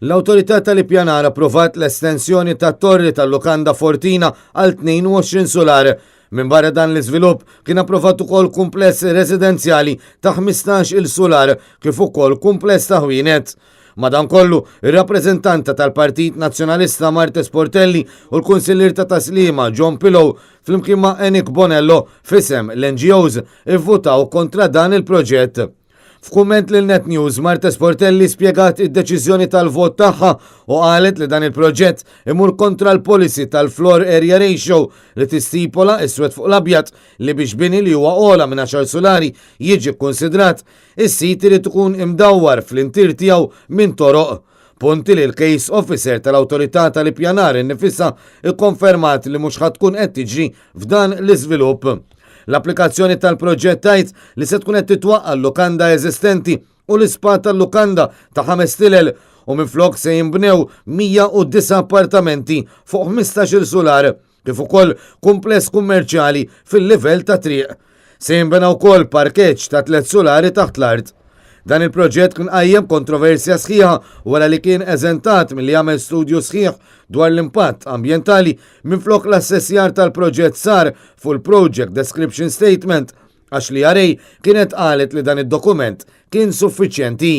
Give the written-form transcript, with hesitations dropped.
L-Awtorità tal-Ippjanar approvat l-estensjoni tat-torri tal-Lukanda Fortina għal 22 sular. Minbarra dan l-iżvilupp kien approvat ukoll kumpless residenzjali ta' 15-il sular kif ukoll kumpless ta' ħwienet. Madankollu, ir-rappreżentanta tal-Partit Nazzjonalista Marthese Portelli u l-Kunsillier ta' Tas-Sliema John Pillow flimkien ma' Enic Bonello f'isem l-NGOs ivvutaw kontra dan il-proġett. F'kumment lil Net News, Marthese Portelli spjegat id-deċiżjoni tal-vot tagħha u qalet li dan il-proġett imur kontra l-policy tal-floor area ratio li tistipola iswed fuq l-abjad li biex bini li huwa ogħla minn 10 sulari jiġi kkunsidrat, is-sit irid ikun imdawwar fl-intier tiegħu minn toroq. Punti li l-case officer tal-Awtorità tal-Ippjanar innifisha kkonfermat li mhux ħa tkun qed tiġri f'dan l-iżvilupp. L-applikazzjoni tal-proġett tgħid li se tkun qed titwaqqa' l-lukanda eżistenti u l-ispa tal-lukanda ta' ħames tilel u minflok se jinbnew 109 appartamenti fuq 15-il sular kif ukoll kumpless kummerċjali fil-livell ta' triq. Se jinbena wkoll parkeġġ ta' tliet sulari taħt l-art. Dan il-proġett kien qajjem kontroversja sħiħa wara li kien eżentat milli jagħmel studju sħiħ dwar l-impatt ambjentali minflok l-assessjar tal-proġett sar fuq il-Project Description Statement għax l-ERA kienet qalet li dan id-dokument kien suffiċjenti.